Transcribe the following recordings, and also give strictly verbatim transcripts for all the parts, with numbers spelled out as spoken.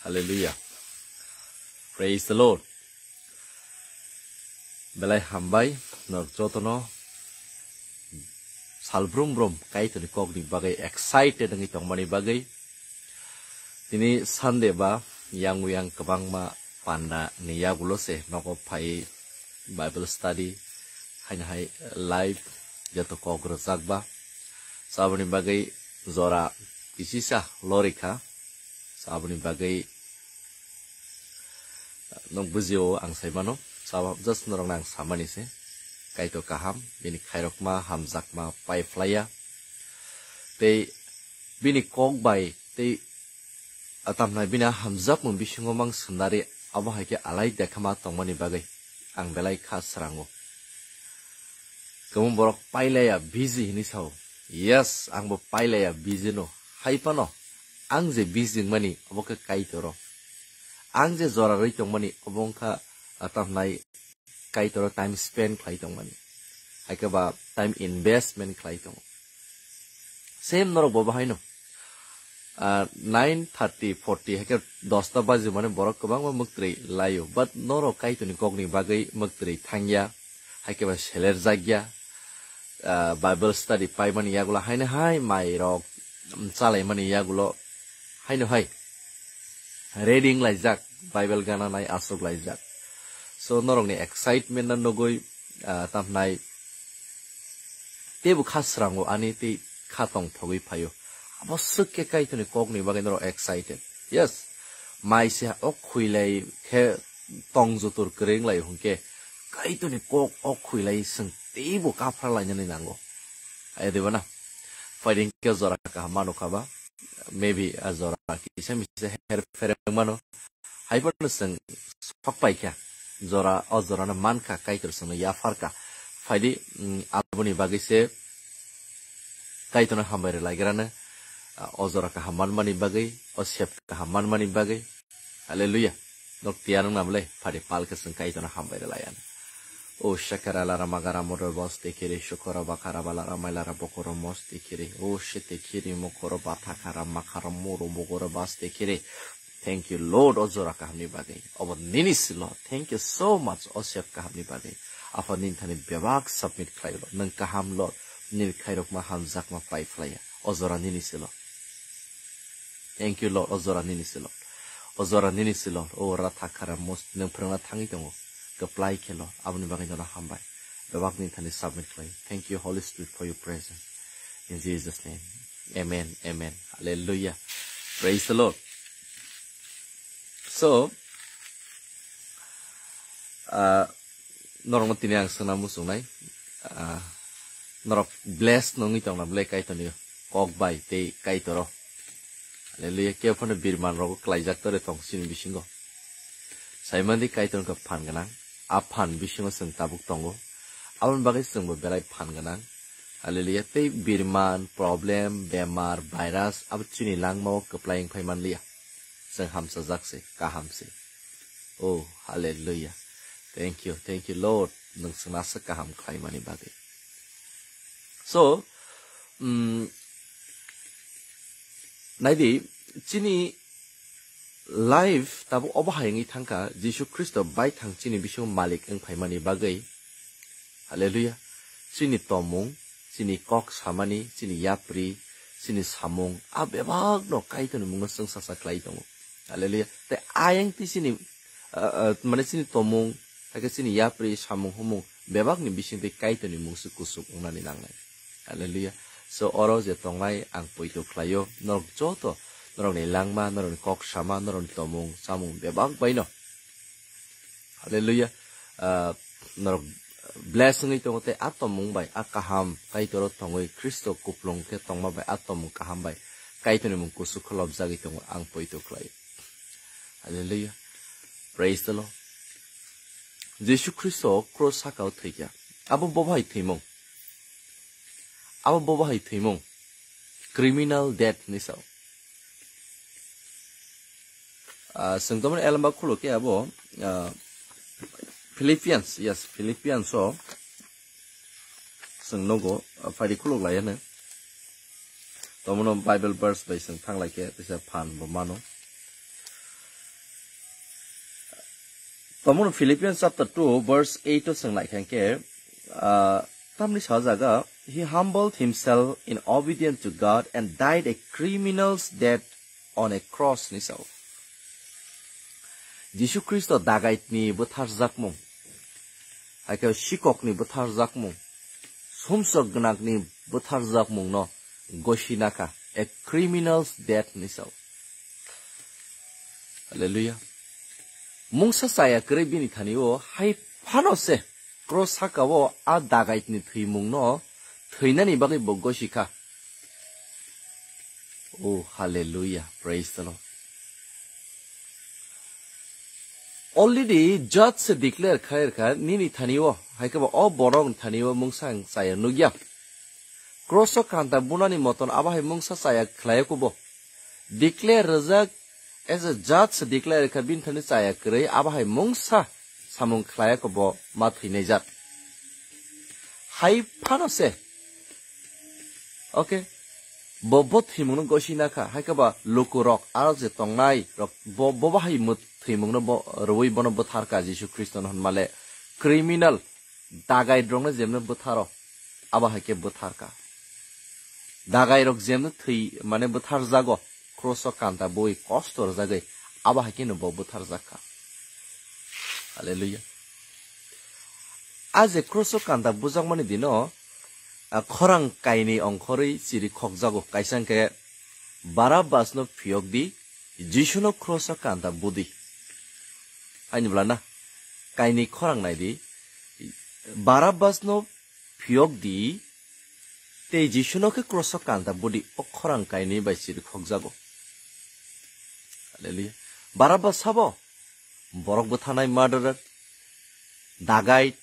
Hallelujah. Praise the Lord. Belai hambai, norok jotono salbrum brum Kaitorni kokni bagwi excited wngwi tongmani bagwi. Tini Sunday ba yang uyang kwbangma panda ni yagulo se nogo phai Bible study haino hai live joto kok rwjak ba. So aboni bagwi jora kisisa lorikha. So aboni bagwi Nwng bujio ang saimano, sabo just norokno ang samani se. Kaitor kaham, bini khairokma, hamjakma, pai phlaiya. Tei bini kok bai, tei atamnai bini hamjakmung bisingo mang sundari, abo hai khe alai dekhama tongmani bagwi ang belai kha srango. Kwbang borok pailaya busy hinwi sao. Yes, angbo pailaya busy no. Hai phano, ang je busy wngmani, abo khe Kaitoro. Ang je jora rwi tongmani, obo wngkha, ah, tamhnai Kaitoro time spend khlai tongmani. Hai khe ba time investment khlai tongo. Same norok bo bahaino. Ah, nine thirty, forty, hai khe dosta baji mani borok kwbangma mwktwrwi laio. But norok Kaitorni kokni bagwi mwktwrwi thangya, hai khe ba seler jakya. Ah, Bible study paimani yagulo haino hai mairok, um, chalaimani yagulo haino hai reading laijak, Bible gana nai aswk laijak. So norokni excitement no nugwi, ah, tamhnai teibo kha srango ani tei kha tongthogwi phaio. Abo swk khe Kaitorni kokni bagwi norok excited. Yes, mai se o khwilai khe tong jotor kwrwi wnglaio hwnkhe Kaitorni kok o khwilai swng teibo kaphra lainani nango. Aya diba na? Phaidi hwnkhe jora kaham mano kha ba? Maybe a jora kisa misa her phereng mano. Hai phano chwng sok pai kha. Jora, o jorano man kha, Kaitor chwngno yaphar kha. Phaidi, mm, aboni bagwi se Kaitorno hambai rwlaigrano, ah, o jora kaham manmani bagwi, o sep kaham manmani bagwi. Hallelujah. Nok tiyar wngna bwle, phaidi pal khe chwng Kaitorno hambai rwlaiya. O shakara lara magara moro bos te kiri, shukoro bakara balara mailara bokoro mos te kiri. O shete kiri mokoro bathakara makara moro bokoro bas te kiri. Thank you, Lord, o jora kahamni bagwi. Obo nini si, Lord. Thank you so much, o sep kahamni bagwi. Apha nini thani bebak submit khlai, Lord. Nwng kaham, Lord. Nini khairokma hamjakma pai phlaiya. O jora nini si, Lord. Thank you, Lord. O jora nini si, Lord. O jora nini si, Lord. O ratha khara mos nwng phwrwngna thangwi tongo. Kwplai khe, Lord. Aboni bagwi nono hambai. Bebak nini thani submit khlai. Thank you, Holy Spirit, for your presence. In Jesus' name. Amen. Amen. Hallelujah. Praise the Lord. So, ah, norokno tini ang swngna muchungnai. Ah, norok bless nungwi tongna bwle Kaitorni kok bai tei Kaitoro. Hallelujah. Kebo phano birman rogo klaijak tore tong chini bisingo. Saimandi Kaitor wngkha phan gwnang. A phan bisingo chwng tabuk tongo. Aboni bagwi chwngbo belai phan gwnang. Hallelujah. Tei birman, problem, bemar, virus, abo chini langmao kwplai wngphai manliya. Chwng hamsajak se, kaham se. Oh, hallelujah. Thank you, thank you, Lord. Nwng chwngno aswk kaham khlaimani bagwi. So, mm, naidi, chini life tabuk obo hai wngwi thangkha, Jisu Khristo baithang chini bisingo malik wng phaimani bagwi. Hallelujah. Chini tomung, chini kok samani, chini yapri, chini samung, a bebakno Kaitorni mungno chwng sacha khlai tongo. Hallelujah. Tei ayang twi chini, ah, ah, mane chini tomung, hakhe chini yapri, samung, humung, bebakni bisingtwi Kaitorni mungse kuchuk wngnani nangnai. Hallelujah. So, oro je tongnai ang poito khlaio, norok joto, norokni langma, norokni kok sama, norokni tomung, samung bebak baino. Hallelujah. Ah, norok bless wngwi tongo tei a tomung bai, a kaham Kaitoro tongwi Khristo kuplung khe tongma bai, a tomung kaham bai Kaitorni mung kuchuk khe lobjagwi tongo, ang poito khlaio. Hallelujah. Praise the Lord. Jisu Khristo cross sakao thwikha. Abo bo bai thwimung. Abo bo bai thwimung. Criminal death hinwi sao. Ah, chwng tomoni elamba khuluk khe abo, ah, Philippians, yes, Philippians o chwng nogo, ah, phaidi khuluk lai hwnwi. Tomono Bible verse bai chwng thanglai khe teisa phan bo mano. Tomon Philippians chapter two verse eight o chwng naikha khe, ah, tamni sajaga, "He humbled himself in obedience to God and died a criminal's death on a cross," ni sao. Jisu Khristo dagaitni bwtharjakmung, hai khe sikokni bwtharjakmung, sumsok gwnangni bwtharjakmungno gosi nakha, a criminal's death ni sao. Hallelujah. Mungsa chaya kwrwi bini thani o hai phano se cross saka o a dagaitni thwimungno thwinani bagwi bo gosi kha. Oh, hallelujah. Praise the Lord. Already judge se declare khlai rwkha nini thani o, hai khe bo o borok ni thani o mungsa ang chaya nukya. Cross o kanta bunani moton abo hai mungsa chaya khlai kubo. Declare rwjak, as a judge declare kha bini thani chaya kwrwi, abo hai mungsa samung khlai kubo ma thwinai jat. Hai phano se. Okay. Bo, bo thwimungno gosi nakha, hai khe ba lukurok, aro je tongnai rok, bo, bo bahai mut-, thwimungno bo, rwui bono bwtharka Jisu Khristono hwnmale criminal, dagai rokno jemno bwtharo, abo hai khe bwtharka. Dagai rok jemno thwi, mane bwtharjago, cross o kanta bui kosto rwjagwi, abo hai khe no bo bwtharjakha. Hallelujah. A je cross o kanta bujakmani dino, a, khorang kainwi ongkhorwi chiri khokjago, kaisa hwnkhe Barabbasno phiyok di, Jisuno cross o kanta budi. Haini bwla na, kainwi khorang nai di, Barabbasno phiyok di, tei Jisuno khe cross o kanta budi, o khorang kainwi bai chiri khokjago. Hallelujah. Barabbas sabo? Borok bwtharnai murderer, dagai,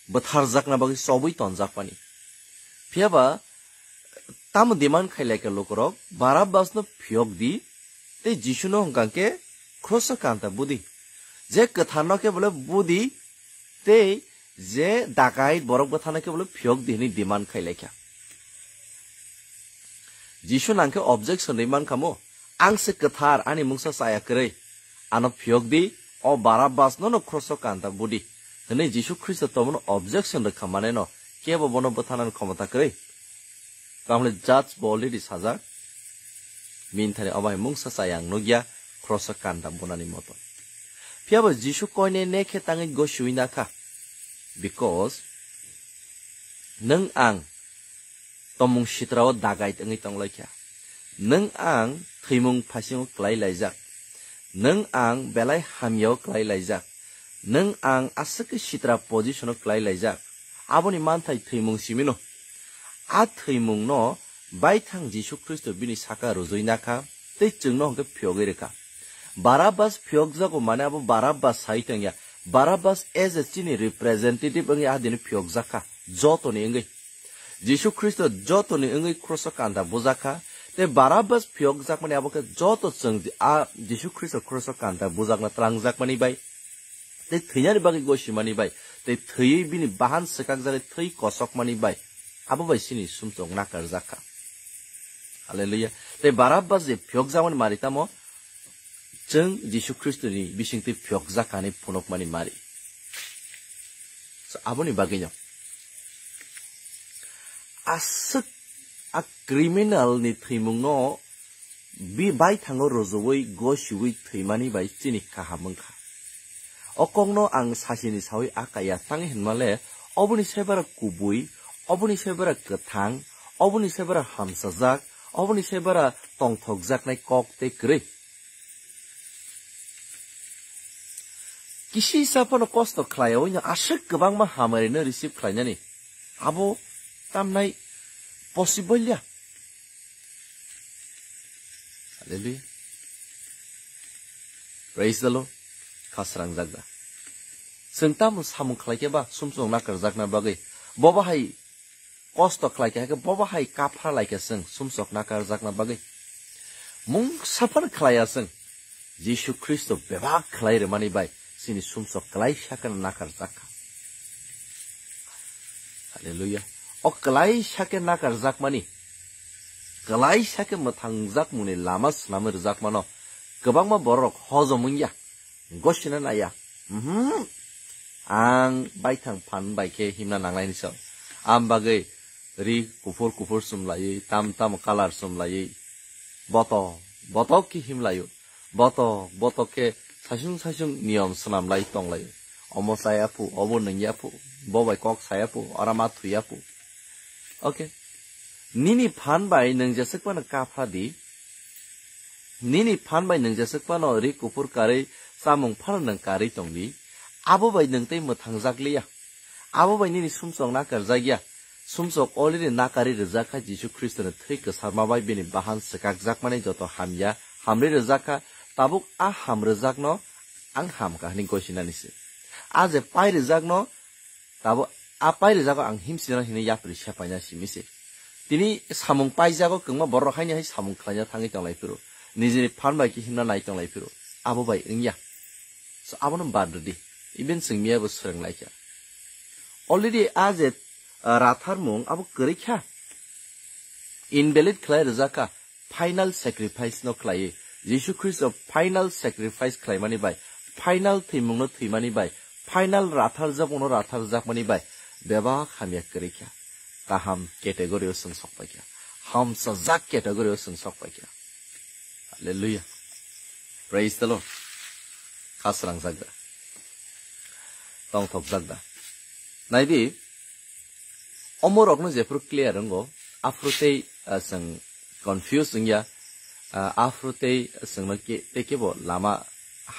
bwtharjakna bagwi chobwi tonjakmani. Phiyaba tamo demand khailai kha lukurok, Barabbasno phiyok di, tei Jisuno hwnkha khe cross o kanta budi. Je kwtharno khe bole budi, tei je dagai borok bwtharno khe bole phiyok di hwnwi demand khailai kha. Jisu nang khe objection rwi man kha mo, "Ang se kwthar, ani mungsa chaya kwrwi, ano phiyok di, o Barabbas no no cross o kanta budi," hwnwi Jisu Khristo tomono objection rwkha maneno kebo bono bwthanani khomota kwrwi. Tamle judge bo already sajak, bini thani obo hai mungsa chaya ang nukya, cross o kanta bunani moto. Phiyaba Jisu koine ne khe tangwi gosiwi nakha, because nwng ang tomung sitrao dagait wngwi tonglaikha. Nwng ang thwimung phasingo klai laijak. Nwng ang belai hamyao klai laijak. Nwng ang aswk khe sitra position-o klai laijak. Aboni manthai thwimung simino. A thwimungno baithang Jisu Khristo bini saka rwjwi nakha, tei chwngno hwnkhe phiyogwi rwkha. Barabbas phiyokjago mane abo Barabbas sai tongya. Barabbas as a chini representative wngwi a dini phiyokjakha. Jotoni wngwi. Jisu Khristo jotoni wngwi cross o kanta bujakha. Tei Barabbas phiyokjakmani abo khe joto chwng a Jisu Khristo cross o kanta bujakna tlangjakmani bai. Tei thwinani bagwi gosimani bai. Tei thwiwi bini bahan swkakjagwi thwi kosokmani bai. Abo bai chini sumsok nakarjakha. Hallelujah. Tei Barabbas je phiyokjakmani mari tamo, chwng Jisu Khristoni bisingtwi phiyokjak kani phunukmani mari. So, aboni bagwino aswk a criminal ni thwimungno bi baithango rwjogwi gosiwi thwimani bai chini kaham wngkha. O kokno ang sasini sawi akaya tang hinmale, oboni sebara kubui, oboni sebara kwthang, oboni sebara hamsajak, oboni sebara tongthokjaknai kok tei kwrwi. Kisi sa phano kosto khlai, oino aswk kwbangma hamari no receive khlainani. Abo tamnai possible ya. Hallelujah. Praise the Lord. Khasrang jakda. Chwng tamo samung khlai khe ba sumsok nakarjakna bagwi. Bobo hai kosto khlai khe, hai khe bobo hai kaphra lai khe chwng sumsok nakarjakna bagwi. Mungsa phano khlaiya chwng. Jisu Khristo bebak khlai rwmani bai chini sumsok klaisa khe nakarjak kha. Hallelujah. O klaisa khe nakarjakmani, klaisa khe mwthangjakmungni lama swnamwi rwjakmano kwbangma bororok hojom wngya, gosina naiya, Mhm. Ang baithang phan bai khe himna nanglaini song. Am bagwi ri kuphur kuphur chumlaiwi, tam tam colour chumlaiwi. Boto, botok khe himlaio. Botok, botok khe saichung saichung niyom swnamlai tonglaio. Omo chaya phu, obo nungya phu, bo bai kok saya phu, ora ma thuya phu. Okay. Nini phan bai nung jeswk phano kapha di. Nini phan bai nung jeswk phano ri kuphur karwi chamung phano nung karwi tong di. Abo bai nung tei mwthangjak liya. Abo bai nini sumsok nakarjak ya. Sumsok already nakarwi rijak kha Jisu Khristo ni thwi kwsarma bai bini bahan swkakjakmani joto hamya hamri rijak kha. Tabuk a ham rijakno ang ham kha hwnwi gosinani se. A je pai rijakno Tabo a pai rijago ang himsina hini yapri sepaina simi se. Tini samung paijago kwngma borok haini hai samung khlaina thangwi tonglai phiro. Nijini phan bai khe himna nai tonglai phiro. Abo bai wngya. So abono bad rwdi. Even chwng miya bo swrwng lai kha. Already a je, ah, ratharmung abo kwrwi kha. Invalid khlai rijak kha. Final sacrifice no khlaiwi, Jisu Khristo final sacrifice khlaimani bai, final thwimungno thwimani bai, final ratharjakmungno ratharjakmani bai, bebak hamya kwrwi kha. Kaham category o chwng sok pai kha. Hamsajak category o chwng sok pai kha. Hallelujah. Praise the Lord. Khasrangjak da. Tongthokjak da. Naidi, omorokno jephru clear wngo, aphru tei, ah, chwng confuse wngya, ah, aphru tei chwngno ke-, tei kebo lama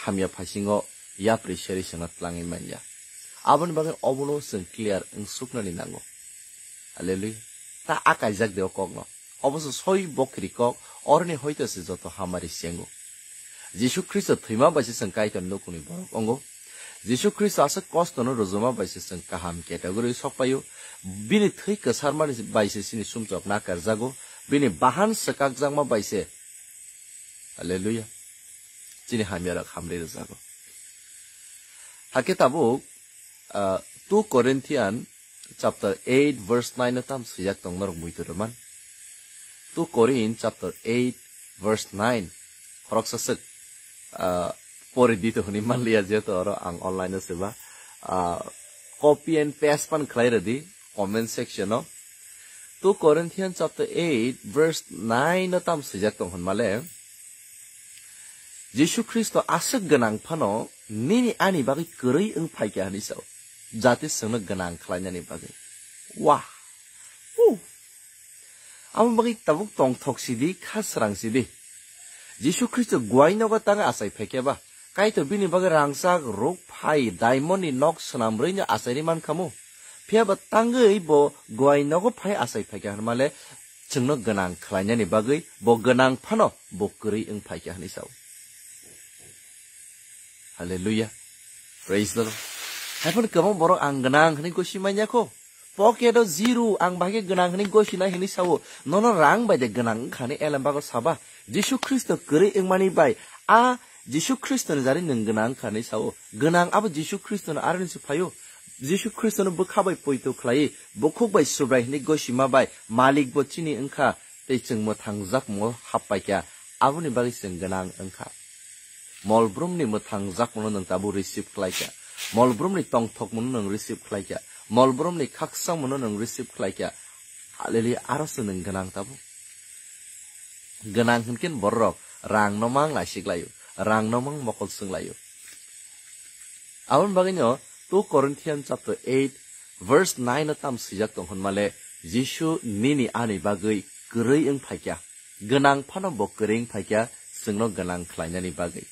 hamya phaisingo yapri seri chwngno tlangwi manya. Aboni bagwi obono chwng clear wngsuknani nango. Hallelujah. Ta akaijak de o kokno. Obo se soi bokri kok, oroni hoito se joto hamari sengo. Jisu Khristo thwima bai se chwng Kaitor nukhungni borok ongo. Jisu Khristo aswk kostono rwjoma bai se chwng kaham category sok paio. Bini thwi kwsarmani bai se chini sumchok nakarjago. Bini bahan swkakjakma bai se. Hallelujah. Chini hamyarok hamri rwjago. Hakhe tabuk, ah, two Corinthian chapter eight verse nine o tam swijak tong norok muitu rwman. Two Corinth chapter eight verse nine. Khoroksa swk, ah, pori dito hwnwi manliya, jehetu oro ang online o seba. Ah, copy and paste pan khlai rwdi comment section o. Two Corinthians chapter eight verse nine o tam swijak tong hwnmale, Jisu Khristo aswk gwnang phano nini ani bagwi kwrwi wng phaikha hwnwi sao, jati chwngno gwnang khlainani bagwi. Wah! Huh! Amo bagwi tabuk tongthok sidi, kha srang sidi. Jisu Khristo guai nogo tangwi achai phaikha ba, Kaitor bini bagwi rangchak, ruk phai, diamond ni nok swnam rwino achairwi mankhamu. Phiya ba tangwi bo guai nogo phai achai phaikha hwnmale, chwngno gwnang khlainani bagwi, bo gwnang phano bo kwrwi wng phaikha hwnwi sao. Hallelujah. Praise the Lord. Haiphano kwbang borok ang gwnang hwnwi gosi manya kho. Pocket o zero, ang bahai khe gwnang hwnwi gosi nai hwnwi sao. Nono rang bai de gwnang wngkha hwnwi elem bago saba. Jisu Khristo kwrwi wngmani bai a Jisu Khristoni jari nwng gwnang wngkha hwnwi sao. Gwnang abo Jisu Khristono aroni se phaio. Jisu Khristono bwkha bai poito khlaiwi, bukhuk bai Subrai hwnwi gosima bai, Malik bo chini wngkha, tei chwng mwthangjakmungo hap paikha, aboni bagwi chwng gwnang wngkha. Molbrumni mwthangjakmano nwng tabuk receive khlaikha. Molbrumni tongthokmano nwng receive khlaikha. Molbrumni khakchangmano nwng receive khlaikha. Hallelujah, aro se nwng gwnang tabuk. Gwnang hwnkhe borok rangno mang naisik laio, rangno mang mokol swng laio. Aboni bagwino two Corinthians chapter eight verse nine o tam swijak tong hwnmale, Jisu nini ani bagwi kwrwi wng phaikha. Gwnang phano bo kwrwi wng phaikha, chwngno gwnang khlainani bagwi.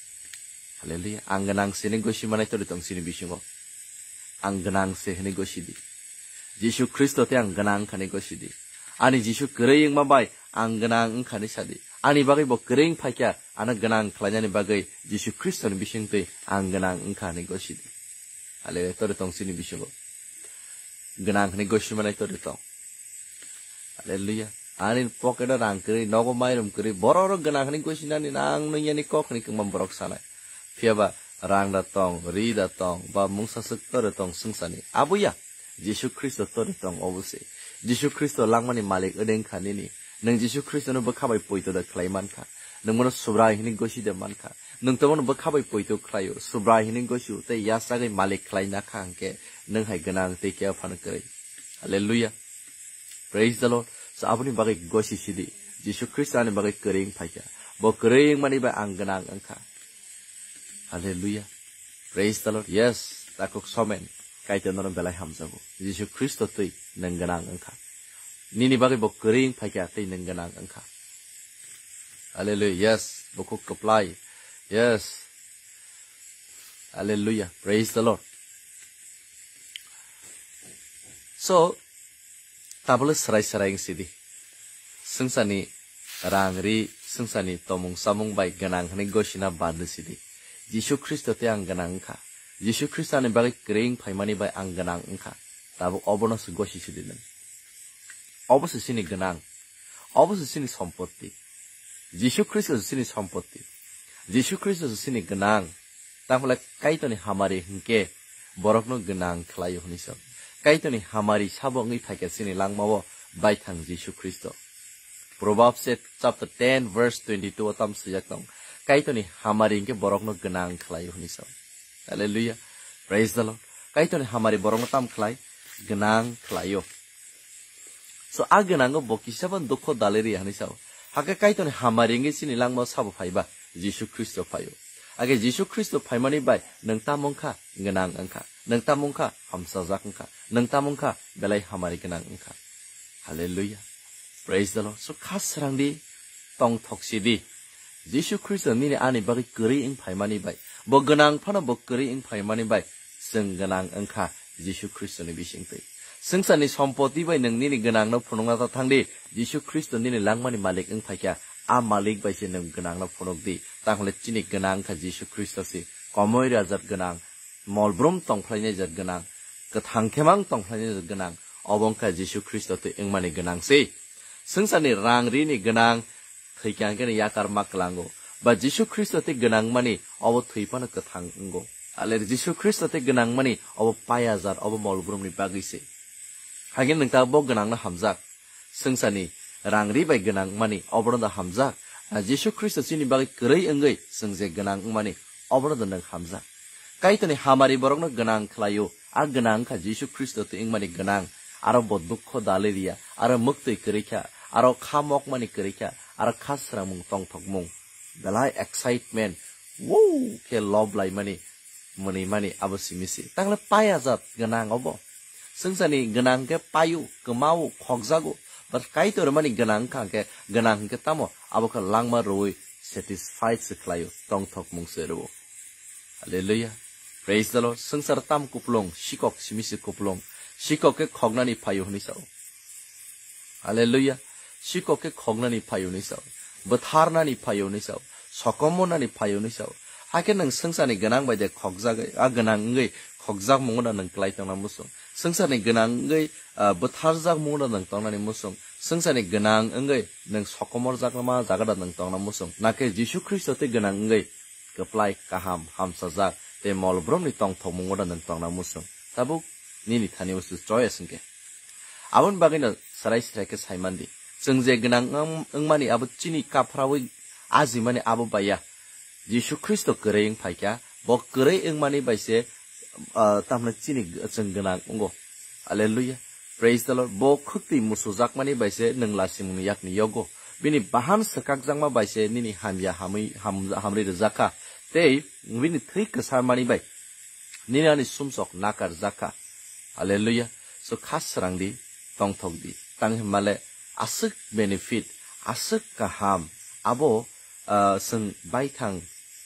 Hallelujah. Ang gwnang se hwnwi gosi manai tongdi tong chini bisingo. Ang gwnang se hwnwi gosi di. Jisu Khristo tei ang gwnang wngkha hwnwi gosi di. Ani Jisu kwrwi wngma bai ang gwnang wngkha hwnwi sa di. Ani bagwi bo kwrwi wng phaikha, ano gwnang khlainani bagwi Jisu Khristoni bisingtwi ang gwnang wngkha hwnwi gosi di. Hallelujah. Tongdi tong chini bisingo. Gwnang hwnwi gosi manai tongdi tong. Hallelujah. Ani pocket o rang kwrwi, nogo mairum kwrwi, borok rok gwnang hwnwi gosinani nang nung yani kok hwnwi kwma borok sanai. Phiya ba rang da tong, ri da tong, ba mungsa swk tore tong swngchani. Abo ya, Jisu Khristo tore tong obo se. Jisu Khristo langmani malik wngkha nini. Nwng Jisu Khristono bwkha bai poito da khlai mankha. Nwng bono Subrai hwnwi gosi da mankha. Nwng tamo no bwkha bai poito khlaio, Subrai hinwi gosio tei yachagwi malik khlai nakha hwnkhe nwng hai gwnang tei kebo phano kwrwi. Hallelujah. Praise the Lord. So aboni bagwi gosi sidi. Jisu Khristo ani bagwi kwrwi wng phaikha. Bo kwrwi wngmani bai ang gwnang wngkha. Hallelujah. Praise the Lord. Yes, takhuk somen. Kaitor nono belai hamjago. Jisu Khristo twi nwng gwnang wngkha. Nini bagwi bo kwrwi wng phaikha tei nwng gwnang wngkha. Hallelujah. Yes, bukhuk kwplai. Yes. Hallelujah. Praise the Lord. So, tabole srai srai wng sidi. Swngcharni rang ri, swngcharni tomung chamung bai gwnang hwnwi gosina bad di sidi. Jisu Khristo tei ang gwnang wngkha. Jisu Khristo ani bagwi kwrwi wng phaimani bai ang gwnang wngkha. Tabuk obono se gosi sidi nwng. Obo se chini gwnang. Obo se chini sompotti. Jisu Khristo se chini sompotti. Jisu Khristo se chini gwnang. Tamole Kaitorni hamari hwnkhe borokno gwnang khlaio hwnwi sao. Kaitorni hamari sabo wngwi phaikha chini langmao baithang Jisu Khristo. Proverbs chapter ten verse twenty-two o tam swijak tong. Kaitorni hamari hwnkhe borokno gwnang khlaio hwnwi sao. Hallelujah. Praise the Lord. Kaitorni hamari borokno tam khlai, gwnang khlaio. So, a gwnango bo kisaba dukho daliri hwnwi sao. Hakhe Kaitorni hamari wngwi chini langmao sabo phaiba, Jisu Khristo phaio. Hakhe Jisu Khristo phaimani bai nwng tamo wngkha, gwnang wngkha. Nwng tamo wngkha, hamsajak wngkha. Nwng tamo wngkha, belai hamari gwnang wngkha. Hallelujah. Praise the Lord. So, kha srangdi, tongthok sidi. Jisu Khristo nini ani bagwi kwrwi wng phaimani bai, bo gwnang phano bo kwrwi wng phaimani bai, chwng gwnang wngkha Jisu Khristoni bisingtwi. Swngcharni sompoti bai nwng nini gwnangno phunukna ta thangdi, Jisu Khristo nini langmani malik wng phaikha, a malik bai se nwng gwnangno phunukdi. Takhole chini gwnang wngkha Jisu Khristo se, komoi rajak gwnang, molbrum tongphlainai jat gwnang, kwthang khemang tongphlainai jat gwnang, obo wngkha Jisu Khristo twi wngmani gwnang se. Swngcharni rang rini gwnang, thwikha hwnkhe yakar ma kwlango. Ba Jisu Khristo tei gwnangmani obo thwi phano kwthang wngo. Ale Jisu Khristo tei gwnangmani obo payajat, obo molbrumni bagwi se. Hakhe nwng ta bo gwnangno hamjak. Swngcharni rang ri bai gwnangmani obono da hamjak. A Jisu Khristo chini bagwi kwrwi wngwi chwng je gwnang wngmani obono da nwng hamjak. Kaitorni hamari borokno gwnang khlaio. A gwnang wngkha Jisu Khristo twi wngmani gwnang. Aro bo dukho daliriya, aro mwktwi kwrwi kha, aro kha mokmani kwrwi kha, aro kha srangmung tongthokmung. Belai excitement, wow khe lob laimani, mwnwi mani abo simi se. Tangle payajat gwnang obo. Swngcharni gwnang khe paio, kwmao, khokjago. But Kaitor mani gwnang wngkha khe, gwnang hwnkhe tamo abo khe langma rwui satisfied se khlaio, tongthokmung se rwo. Hallelujah. Praise the Lord. Swngchar tam kuplung, sikok simi se kuplung. Sikok khe khoknani phaio hwnwi sao. Hallelujah. Sikok khe khoknani phaio hwnwi sao. Bwtharnani phaio hwnwi sao. Sokomornani phaio hwnwi sao. Hakhe nwng swngcharni gwnang bai de khokjagwi, a gwnang wngwi khokjak mungo da nwng klai tongna muchung. Swngcharni gwnang wngwi, ah, bwtharjak mungo da nwng tongnani muchung. Swngcharni gwnang wngwi nwng sokomorjakma jaga da nwng tongna muchung. Nakhe Jisu Khristo tei gwnang wngwi kwplai, kaham, hamsajak tei molbrumni tongthokmungo da nwng tongna muchung. Tabuk nini thani usu choice hwnkhe. Aboni bagwino srai srai khe saimandi. Chwng je gwnang wng-, wngmani abo chini kaphraui ajimani abo baiya. Jisu Khristo kwrwi wng phaikha, bo kwrwi wngmani bai se, ah, tamni chini g-, chwng gwnang wngo. Hallelujah. Praise the Lord. Bo khwktwi musujakmani bai se nwng lasimungni yakni yogo. Bini bahan swkakjakma bai se nini hamya hamwi, ham-, hamri rwjakha. Tei bini thwi kwsamani bai nini ani sumsok nakarjakha. Hallelujah. So kha srangdi, tongthokdi. Tang hinmale aswk benefit, aswk kaham. Abo ah, chwng baithang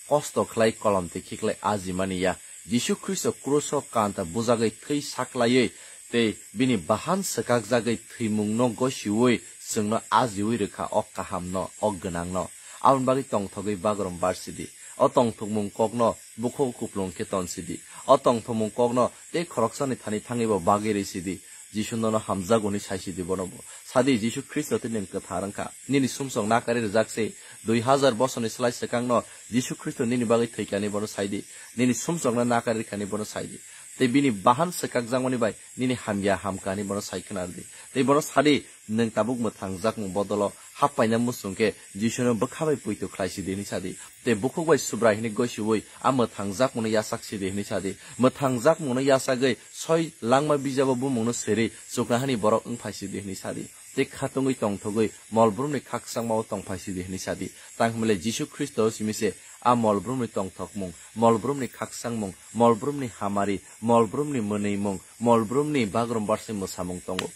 kosto khlai kolom twi khiklai ajimani ya. Jisu Khristo kruso kanta bujagwi thwi saklaiwi tei bini bahan swkakjagwi thwimungno gosiui chwngno ajiui rwkha o kahamno, o gwnangno. Aboni bagwi tongthogwi bagrum barsidi. O tongthokmung kokno bukhuk kuplung khe tonsidi. O tongthokmung kokno tei khoroksani thani thangwibo bagwi rwisidi. Jisu nono hamjak hwnwi saisidi bono bo. Sadi Jisu Khristo tei nwng kwthar wngkha. Nini sumsok nakari rwjak se dui hazar bosorni slai swkangno Jisu Khristo nini bagwi thwikani bono saidi. Nini sumsokno nakari rwkani bono saidi. Tei bini bahan swkakjakmani bai nini hamya hamkani bono sai khna rwdi. Tei bono sadi, nwng tabuk mwthangjakmung bodolo happaina muchung khe Jisuno bwkha bai poito khlaisidi hwnwi sadi. Tei bukhuk bai Subrai hwnwi goisiui a mwthangjakmungno yachak sidi hwnwi sadi. Mwthangjakmungno yachagwi soi langma bijabo bumungno siri chuknahani borok wngphaisidi hwnwi sadi. Tei khatungwi tongthogwi mol brumni khakchangmao tongphaisidi hwnwi sadi. Tang hwnle Jisu Khristo simi se a mol brumni tongthokmung, mol brumni khakchangmung, mol brumni hamari, mol brumni mwnwimung, mol brumni bagrum barsi mwsamung tongo.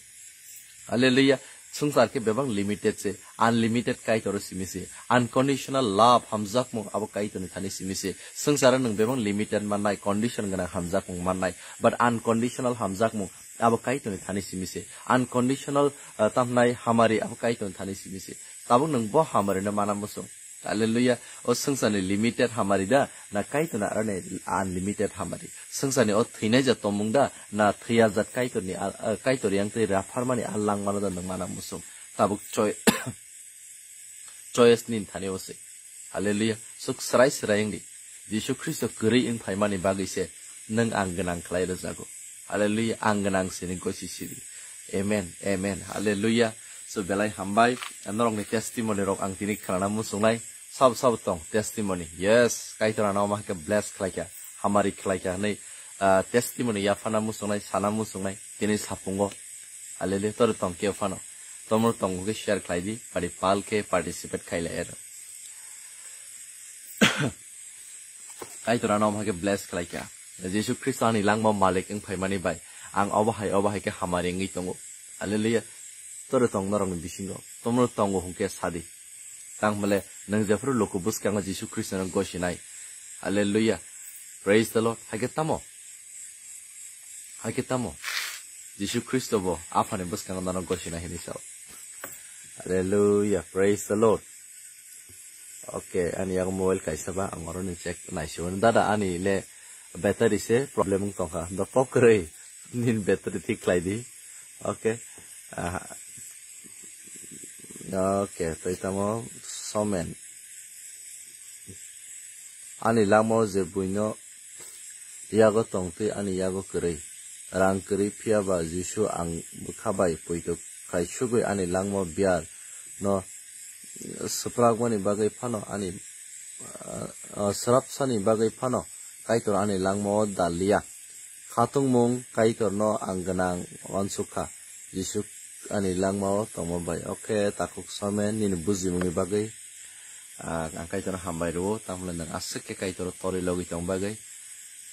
Hallelujah. Swngchar khe bebak limited se, unlimited Kaitor simi se. Unconditional love, hamjakmung abo Kaitorni thani simi se. Swngcharo nwng bebak limited mannai, condition gwnang hamjakmung mannai, but unconditional hamjakmung abo Kaitorni thani simi se. Unconditional, ah, tamhnai hamari abo Kaitorni thani simi se. Tabuk nwng bo hamarino mana muchung. Hallelujah. O swngcharni limited hamari da, na Kaitorni aroni unlimited hamari? Swngcharni o thwinai jat tongmung da, na thwiya jat Kaitorni a, a, Kaitor yang twi rapharmani a langmano da nwng mana muchung? Tabuk choi-, choice nini thani o se. Hallelujah. Suk srai srai wng di. Jisu Khristo kwrwi wng phaimani bagwi se nwng ang gwnang khlai rwjago. Hallelujah. Ang gwnang sini gosi sidi. Amen. Amen. Hallelujah. So belai hambai. Norokni testimony rok ang tini khnana muchungnai. Sab sab tong testimony. Yes. Kaitor ano ma ke bless khlaikha. Hamari khlaikha hwnwi, ah, testimony yaphana muchungnai, sana muchungnai. Tini sapungo. Hallelujah. Tor tong ke phano. Tomor tong ke share khlai di. Pari pal ke participate khaila er. Kaitor ano ma ke bless khlaikha. Jisu Khristo ani langma malik wng phaimani bai ang obo hai, obo hai khe hamari wngwi tongo. Hallelujah. Toro tong norokni bisingo. Tomoro tongo hwnkhe sadi. Tang hwnle nwng jephuru luku bwskango Jisu Khristono gosinai. Hallelujah. Praise the Lord. Hai khe tamo? Hai khe tamo? Jisu Khristo bo Aphani bwskango nono gosinai hinwi sao. Hallelujah. Praise the Lord. Okay, ani yago mobile kaisa ba, ang oro ni check naisio. Dada, ani le battery se problem wng tongkha. Do pok kwrwi, nin battery thik khlai di. Okay. Ah, okay, tei tamo somen. Ani langmao je buino yago tongtwi ani yago kwrwi. Rang kwrwi phiya ba Jisu ang bwkha bai poito khai sugwi ani langmao biyar no swprakmani bagwi phano ani, ah, ah, swrapsani bagwi phano Kaitor ani langmao dal liya. Khatungmung Kaitorno ang gwnang uansukha. Jisu ani langmao tongma bai. Oke, takhuk somen nini bujimungni bagwi, ah, ang Kaitorno hambai rwo. Tamle nwng aswk khe Kaitoro torwi logwi tong bagwi.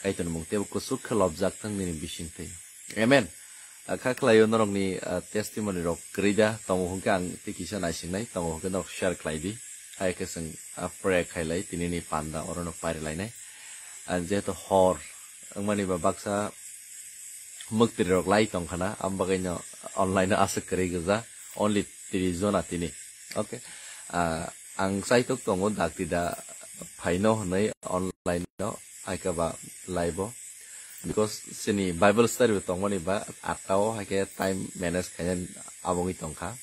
Kaitorni mung teibo kuchuk khe lobjak thang nini bisingtwi. Amen. Ah, kha khlaio norokni, ah, testimony rok kwrwi da tongo hwnkhe ang tei kisa naisingnai tongo hwnkhe norok share khlai di. Hai khe chwng, ah, prayer khailai tinini panda orono pairilainai. Ah, jehetu hor wngmani ba baksa mwktwirwi rok lai tongkhana, am bagwino online o aswk kwrwi gwja, only tris jona tini. Okay. Ah, ang chaitok tongo dakti da phaino hwnwi online o, hai khe ba live o. Because chini Bible study bo tongmani ba atta o hai khe time manage khaina abongwi tongkha.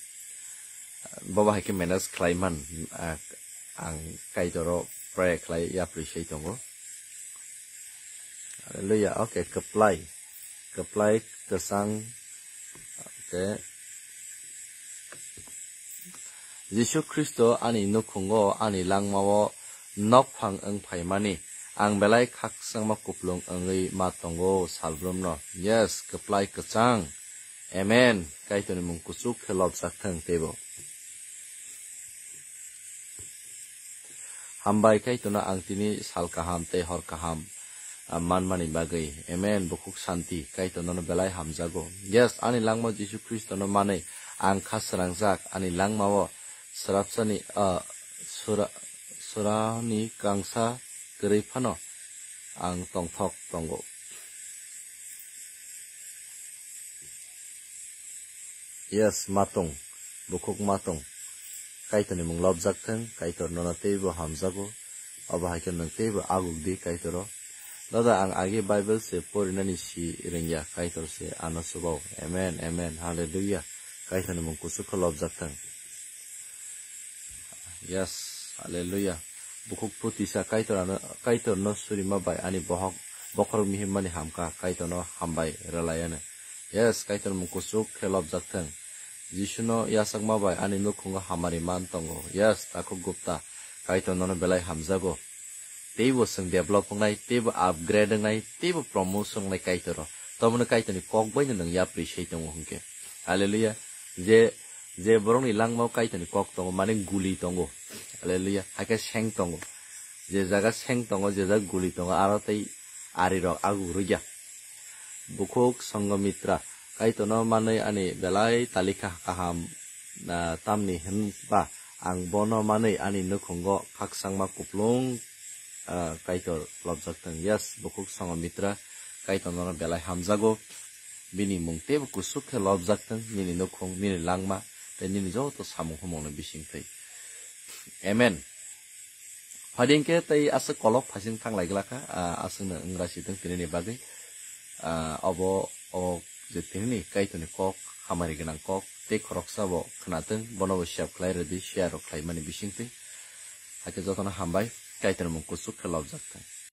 Bobo hai khe manage khlai man, ah, ang Kaitoro pray khlai yapri sai tongo. Hallelujah. Okay, kwplai. Kwplai kwchang. Okay. Jisu Khristo ani nukhungo, ani langmao nokphang wng phaimani, ang belai khakchangma kuplung wngwi ma tongo salbrumno. Yes, kwplai kwchang. Amen. Kaitorni mung kuchuk khe lobjak thang teibo. Hambai Kaitorno ang tini sal kaham tei hor kaham, ah, manmani bagwi. Amen. Bukhuk santi. Kaitor nono belai hamjago. Yes, ani langma Jisu Khristono manwi ang kha srangjak. Ani langmao srapsani, ah, sura-, surani kangsa kwrwi phano ang tongthok tongo. Yes, matung, bukhuk matung. Kaitorni mung lobjak thang, Kaitor nono teibo hamjago. Obo hai khe nwng teibo aguk di Kaitoro. Dada, ang agi Bible se porinani si rwngya, Kaitor se ano chubao. Amen, amen, hallelujah. Kaitorni mung kuchuk khe lobjak thang. Yes, hallelujah. Bukhuk putisa Kaitor ano, Kaitor no surima bai ani bohok Bokhorok mihimmani hamkha, Kaitorno hambai rwlaianw. Yes, Kaitor mung kuchuk khe lobjak thung. Jisuno yachakma bai ani nukhungo hamari man tongo. Yes, takhuk Gupta, Kaitor nono belai hamjago. Teibo chwng develop wngnai, teibo upgrade wngnai, teibo promotion wngnai Kaitoro. Tamoni Kaitorni kok baino nwng yapri sei tongo hwnkhe. Hallelujah. Je, je borokni langmao Kaitorni kok tongo, mane guli tongo. Hallelujah. Hakhe seng tongo. Je jaga seng tongo, je jaga guli tongo, aro tei arirok agu rwya. Bukhuk Sanghamitra, Kaitorno manwi ani belai talikha kaham, ah, tamni hwnba ang bono manwi ani nukhungo khakchangma kuplung, ah, Kaitor lobjak thung. Yes, Bukhuk Sanghamitra, Kaitor nono belai hamjago. Bini mung teibo kuchuk khe lobjak thung, nini nukhung, nini langma, tei nini joto samung humungni bisingtwi. Amen. Phaidi hwnkhe tei aswk kolok phaising thanglai glakha, ah, aswkno wngra si thung tinini bagwi. Ah, obo, o je tinini Kaitorni kok, hamari gwnang kok, tei khoroksa bo khwnathung, bono bo share khlai rwdi, share rok khlaimani bisingtwi. Hakhe jotono hambai, Kaitorni mung kuchuk khe lobjak thung.